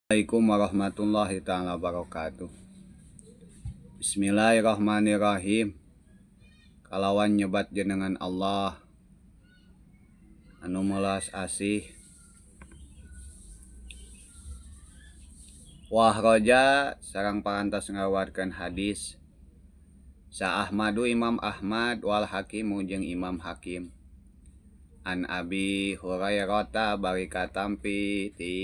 Assalamualaikum warahmatullahi taala wabarakatuh. Bismillahirrahmanirrahim. Kalawan nyebat jenengan Allah anu melas asih. Wah roja sareng parantos ngawarkeun hadis Sa Ahmadu Imam Ahmad wal Hakimu jeung Imam Hakim. An Abi Hurairah bari katampi ti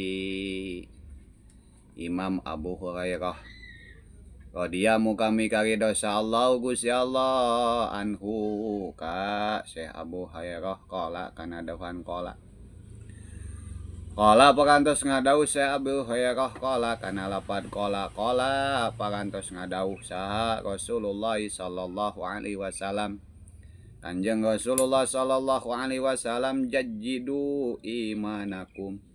Imam Abu Hurairah radhiyallahu muka mikarido Allah Gusti Allah anhu ka Syekh Abu Hurairah qala kana dawuhan qala qala parantos ngadawuh Syekh Abu Hurairah qala kana lapad qala qala parantos ngadawuh saha Rasulullah sallallahu alaihi wasallam Kanjeng Rasulullah sallallahu alaihi wasallam jajidu imanakum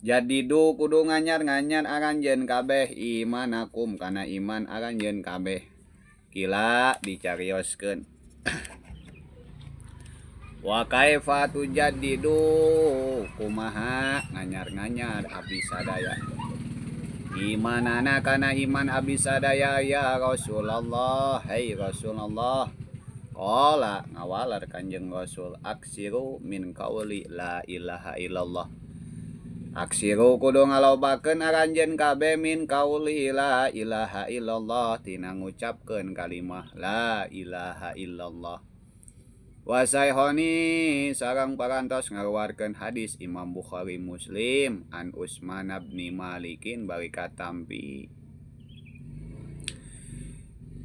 jadidu kudu nganyar-nganyar aranjeun kabeh imanakum kana iman aranjeun kabeh kila dicarioskeun wa kaifa tujaddidu kumaha nganyar-nganyar abdi sadaya imanana kana iman abdi sadaya ya Rasulullah hai Rasulullah qala ngawalar Kanjeng Rasul aksiru min qauli la ilaha illallah aksiru kudu ngalobakeun aranjeun kabeh min qauli la ilaha illallah tina ngucapkeun kalimah la ilaha illallah wa saihoni sareng parantos ngaluarkeun hadis Imam Bukhari Muslim an Utsman bin Malikin bari katampi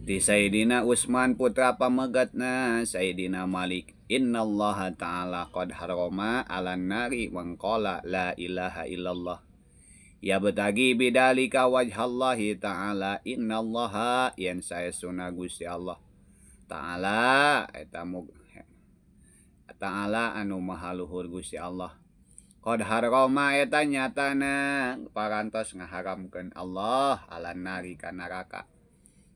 ti Sayyidina Utsman putra pamegatna Sayyidina Malik innallaha ta'ala qad harrama 'alan nari wa qala la ilaha illallah ya betagi bidalika wajhallahi ta'ala innallaha yen saestuna Gusti Allah ta'ala eta ta'ala anu maha luhur Gusti Allah qad harrama eta nyatana parantos ngaharamkeun Allah 'alan nari ka neraka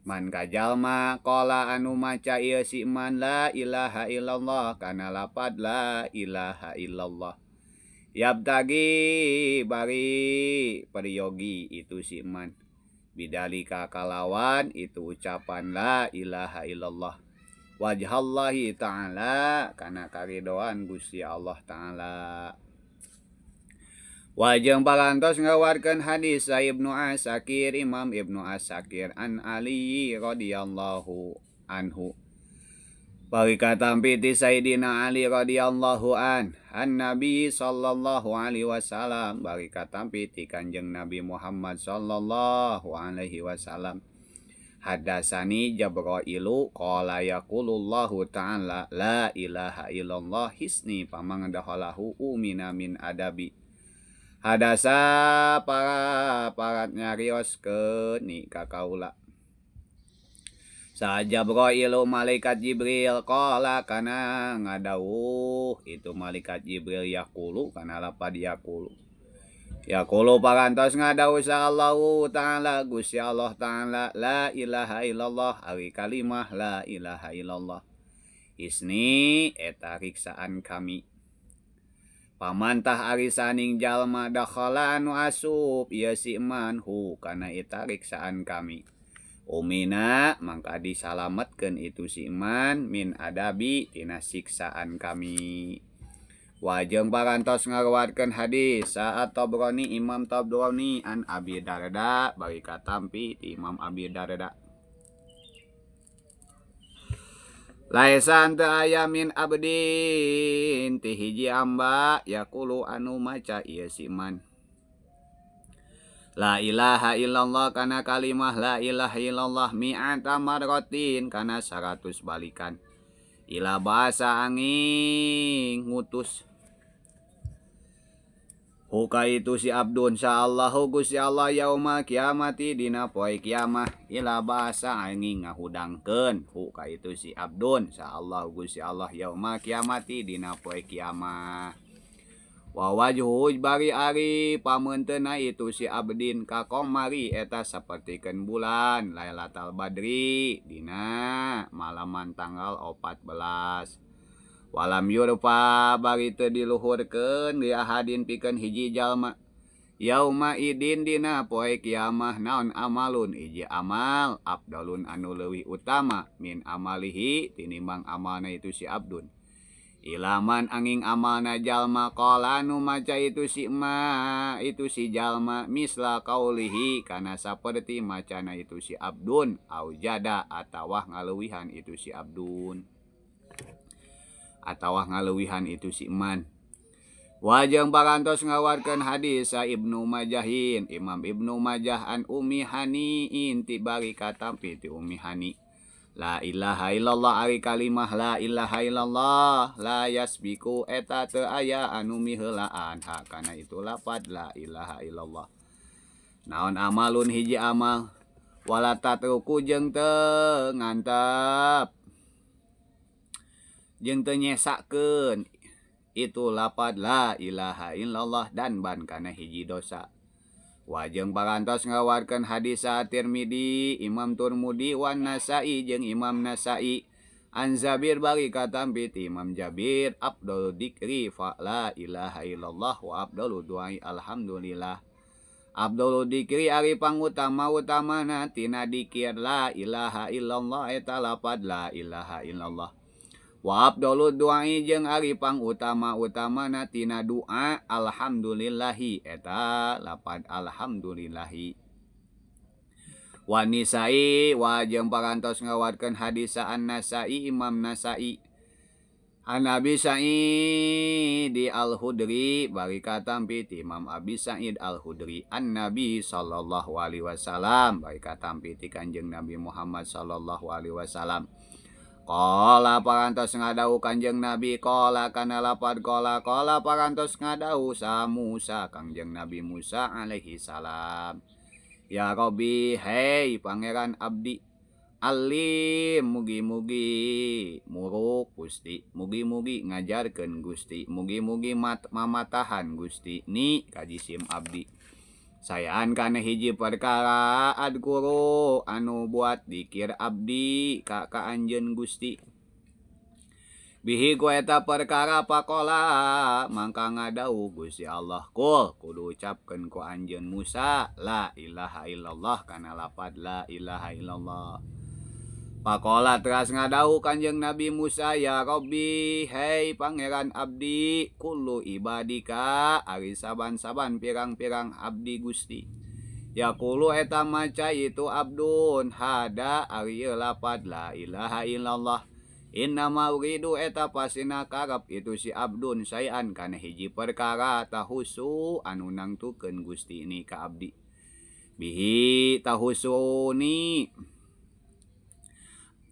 man kajalma qala anu maca ieu si man la ilaha illallah kana lapad la ilaha illallah yabtagi bari peryogi itu si man bidalika kalawan itu ucapan la ilaha illallah wajhallahi ta'ala kana karidoan Gusti Allah ta'ala. Wajeng parantos ngawarkeun hadis Ibnu Asakir Imam Ibnu Asakir an Ali radhiyallahu anhu bari katampi ti Sayyidina Ali radhiyallahu an an Nabi sallallahu alaihi wasallam bari katampi ti Kanjeng Nabi Muhammad sallallahu alaihi wasallam hadasani Jibrailu qala yaqulullahu ta'ala la ilaha illallah hisni pamangdahalahu umina min adabi hadasa para parat nyarioskeun ni ka kaula sa Jibrailu malaikat Jibril qala kana ngadawuh itu malaikat Jibril yaqulu kana lapad yaqulu yaqulu parantos ngadawuh sa Allahu ta'ala Gusti Allah ta'ala la ilaha illallah ari kalimah la ilaha illallah isni eta riksaan kami pamantah ari saning jalma dakhala anu asup ieu si man hu kana eta riksaan kami umina mangka disalametkeun itu si man min adabi tina siksaan kami. Wajeng parantos ngaruatkeun hadis saat Tabrani Imam Tabrani an Abi Darda bari katampi ti Imam Abi Darda laisa teu aya min abdin ti hiji amba yaqulu anu maca ieu si man la ilaha illallah kana kalimah la ilaha illallah mi'ata marratin kana 100 balikan ila bahasa angin ngutus huka itu si abdun saallahu Gusti Allah yauma kiamati dina poe kiamah ila bahasa angin ngahudangkeun huka itu si abdun saallahu Gusti Allah yauma kiamati dina poe kiamah wa wajhu bari ari pameunteuna itu si abdin ka qamari eta sapertikeun bulan Lailatul Badri dina malaman tanggal 14. Walam yurfa bari teu diluhurkeun li ahadin pikeun hiji jalma yauma idin dina poe kiamah naon amalun hiji amal afdalun anu leuwih utama min amalihi tinimbang amalna itu si abdun. Ilaman angin amalna jalma qala nu maca itu si ma itu si jalma misla qaulihi kana saperti macana itu si abdun au jada atawa ngaleuwihan itu si abdun atawa ngaleuwihan itu si man. Wajeng parantos ngawarkeun hadis sa Ibnu Majahin Imam Ibnu Majah an Ummi Haniin ti bari katampi ti Ummi Hani. La ilaha illallah ari kalimah la ilaha illallah la yasbiku eta teu aya anu miheulaan ha kana itu lapad la ilaha illallah. Naon amalun hiji amal wala tatruku jeung teu ngantep jeung teu nyesakeun itu lapad la ilaha illallah dan ban kana hiji dosa. Wajeng parantos ngawarkeun hadis sa Tirmidzi, Imam Turmudi wan Nasa'i jeung Imam Nasa'i an Jabir bari katampi ti Imam Jabir afdalu dzikri fa la ilaha illallah wa afdalu du'ai alhamdulillah. Afdalu dzikri ari pangutama-utamana tina dikir la ilaha illallah eta lapad la ilaha illallah. Wa afdalu du'ai jeung ari pangutama-utamana tina doa alhamdulillahi eta lapad alhamdulillahi. Wa Nisa'i wa jeung parantos ngawarkeun hadis sa An-Nasa'i Imam Nasa'i an Abi Sa'id Al-Khudri bari katampi ti Imam Abi Sa'id Al-Khudri an Nabi sallallahu alaihi wasallam bari katampi ti Kanjeng Nabi Muhammad sallallahu alaihi wasallam. Qala parantos ngadau Kanjeng Nabi qala kana lapad qala qala parantos ngadau sa Musa Kanjeng Nabi Musa alaihi salam. Ya Rabbi hei pangeran abdi alim mugi-mugi muruk Gusti mugi-mugi ngajarkeun Gusti mugi-mugi mamatahan Gusti ni ka jisim abdi. Sayaan kana hiji perkara adkuru anu buat dikir abdi ka ka anjeun Gusti. Bihi ku eta perkara pakola mangka ngadau Gusti Allah kul kudu ucapkeun ku anjeun Musa la ilaha illallah kana lapad la ilaha illallah. Pakola teras ngadau Kanjeng Nabi Musa ya Rabbi hei pangeran abdi kullu ibadika ari saban-saban pirang-pirang abdi Gusti. Yaqulu eta maca itu abdun hada ari lapad la ilaha illallah. Innama uridu eta pasina karep itu si abdun sayan kana hiji perkara tahusu anu nangtukeun Gusti ni ka abdi. Bihi tahusuni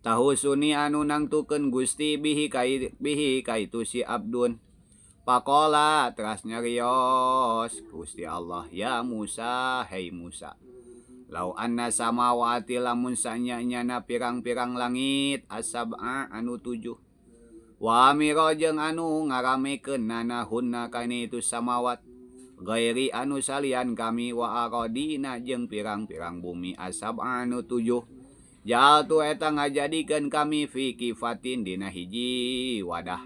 tahusuni anu nangtukeun Gusti bihi kai bihi kaitu si abdun. Pakola teras nyarios Gusti Allah ya Musa hei Musa. Lau anna samawati lamun sanya-nyana pirang-pirang langit asab'a anu tujuh. Wa amira jeung anu ngaramekeun nana hunna kana itu samawat. Gairi anu salian kami wa aradina jeung pirang-pirang bumi asab'a anu tujuh. Jaltu eta ngajadikeun kami fi kifatin dina hiji wadah.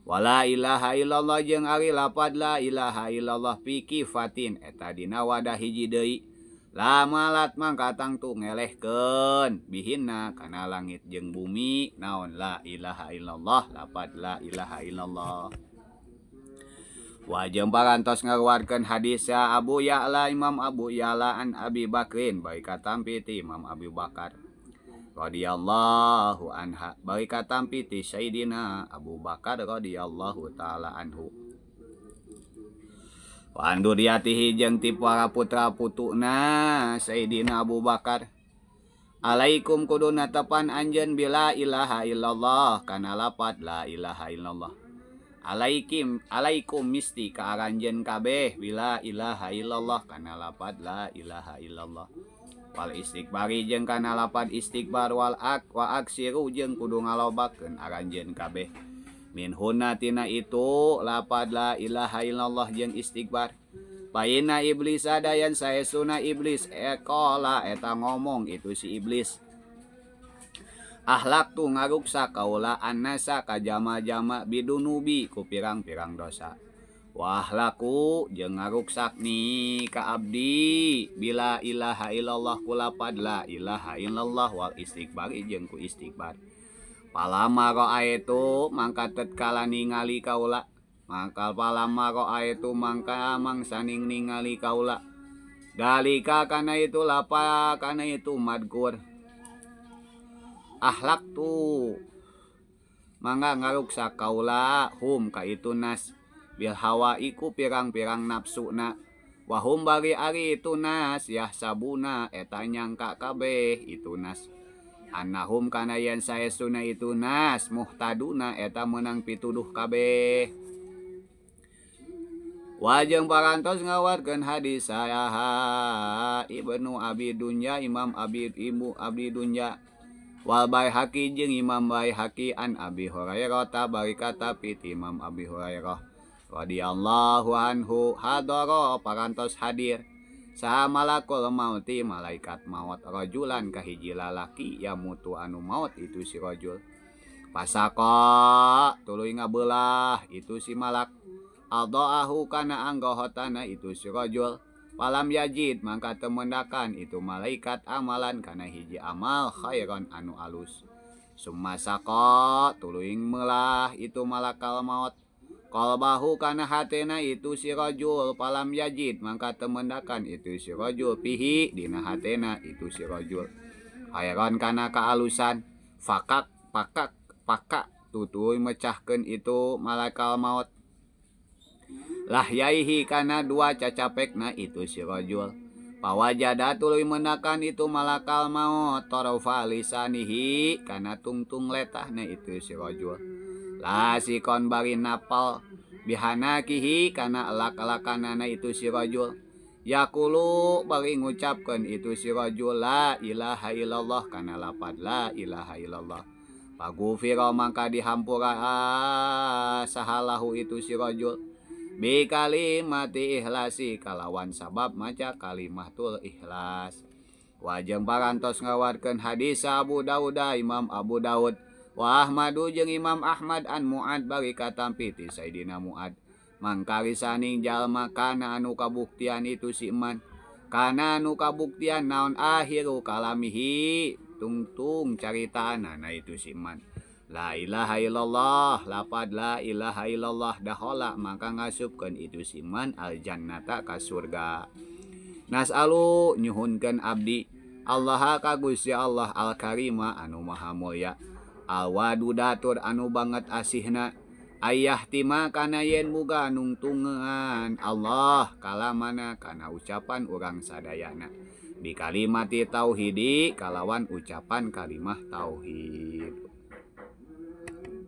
Wala ilaha illallah jeung ari lapad la ilaha illallah fi kifatin eta dina wadah hiji deui. Lamalat mangka tangtu ngelehkeun bihinna kana langit jeung bumi naon la ilaha illallah lapad la ilaha illallah. Wajeng parantos ngaruarkeun hadis sa Abu Ya'la Imam Abu Ya'la an Abi Bakrin bari katampi ti Imam Abu Bakar radhiyallahu anha bari katampi ti Sayyidina Abu Bakar radhiyallahu taala anhu. Wa an duriyatihi jeung ti para putra putuna Sayyidina Abu Bakar. Alaikum kudu natepan anjeun bila ilaha illallah kana lapad la ilaha illallah. Alaikim alaikum misti ka aranjeun kabeh bila ilaha illallah kana lapad la ilaha illallah. Wal istighfari jeung kana lapad istighfar wal ak wa aksiru jeung kudu ngalobakeun aranjeun kabeh. Min huna tina itu lapad la ilaha illallah jeung istighfar. Paina iblis adayan saesuna iblis ekola eta ngomong itu si iblis. Ahlak tu ngaruksak kaula annasa ka jama-jama bidunubi ku pirang-pirang dosa. Wa ahlaku jeung ngaruksak ni ka abdi bila ilaha illallah ku lapad la ilaha illallah wal istighfar jeung ku istighfar. Palama ra'aitu mangka tatkala ningali kaula mangka palama ra'aitu mangka mangsaning ningali kaula dalika kana itu lapa kana itu madkur ahlak tu mangga ngaruksak kaula hum ka itu nas bil hawa iku pirang-pirang nafsuna wahum bari ari itu nas yahsabuna eta nyangka kabeh itu nas annahum kana yen saestuna itu nas muhtaduna eta meunang pituduh kabeh. Wajeng parantos ngawarkeun hadis saha Ibnu Abi Dunya Imam Abi Ibu Abi Dunya wal Baihaqi jeung Imam Baihaqi an Abi Hurairah ta bari katapi ti Imam Abi Hurairah radhiyallahu anhu hadara parantos hadir saha malakul mauti malaikat maut rajulan ka hiji lalaki yamutu anu maut itu si rajul pasaka tuluy ngabeulah itu si malak adaahu kana anggohotana itu si rajul palam yajid mangka teu mendakan itu malaikat amalan kana hiji amal khairon anu alus summa saqa tuluy meulah itu malakal maut qalbahu kana hatena itu si rajul palam yajid mangka teu mendakan itu si rajul pihi dina hatena itu si rajul khairon kana kaalusan fakak pakak pakak tutuy mecahkeun itu malakal maut lahyaihi kana dua cacapekna itu si rajul pawajada tuluy menakan itu malakal maut torofa lisanihi kana tungtung letahna itu si rajul lasikon bari napal bihanakihi kana elak-elakanana itu si rajul yaqulu bari ngucapkeun itu si rajul la ilaha illallah kana lapad la ilaha illallah pagufira mangka dihampura sahalahu itu si rajul bi kalimati ikhlasi kalawan sabab maca kalimatul ikhlas. Wajeng parantos ngawarkeun hadis Abu Daud Imam Abu Daud wa Ahmadu jeung Imam Ahmad an Muad bari katampi ti Sayyidina Muad mangkarisaning jalma kana anu kabuktian itu si iman kana anu kabuktian naon akhiru kalamihi tungtung caritaanana itu si iman la ilaha illallah lapad la ilaha illallah dahola maka ngasupkeun itu si man al jannata ka surga. Nas'alu nyuhunkeun abdi Allah ka Gusti Allah al karima anu maha mulya al wadudatur anu banget asihna ayah tima kana yen muga nungtungan Allah kalamana kana ucapan urang sadayana bi kalimati tauhidi kalawan ucapan kalimah tauhid.